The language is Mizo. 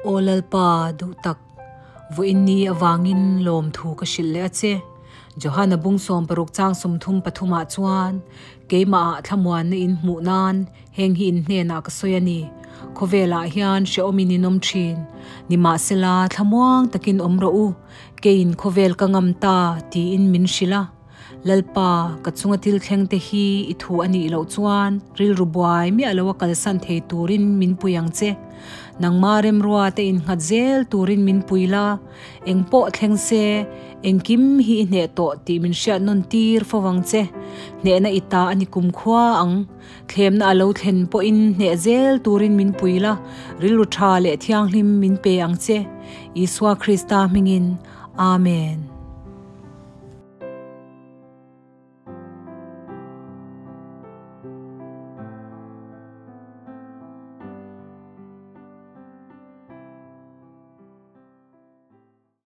Aw Lalpa duhtak, vawiin ni avangin lawmthu ka hrilh leh a che. Johana bung 60 chang 33 ah chuan, Keimahah thlamuanna in hmuh nan heng hi in hnenah ka sawi a ni. Khawvelah hian hrehawmin in awm thin. Nimahsela, thlamuang takin awm rawh u, keiin khawvel ka ngam ta, tiin min hrilh a. Lalpa, ka chunga thil thleng te hi i thu a nih loh chuan rilru buai miah lo a kalsan thei turin min pui ang che. Nangma remrua te innghat zel turin min pui la, eng pawh thleng se, engkim hi i hneh tawh tih min hriat nawn tir fo vang che. Hnehna i ta a ni kumkhua ang. Thlemna a lo thlen pawhin hneh zel turin min pui la, rilru tha leh thianghlim min pe ang che. Isua Krista hmingin. Amen.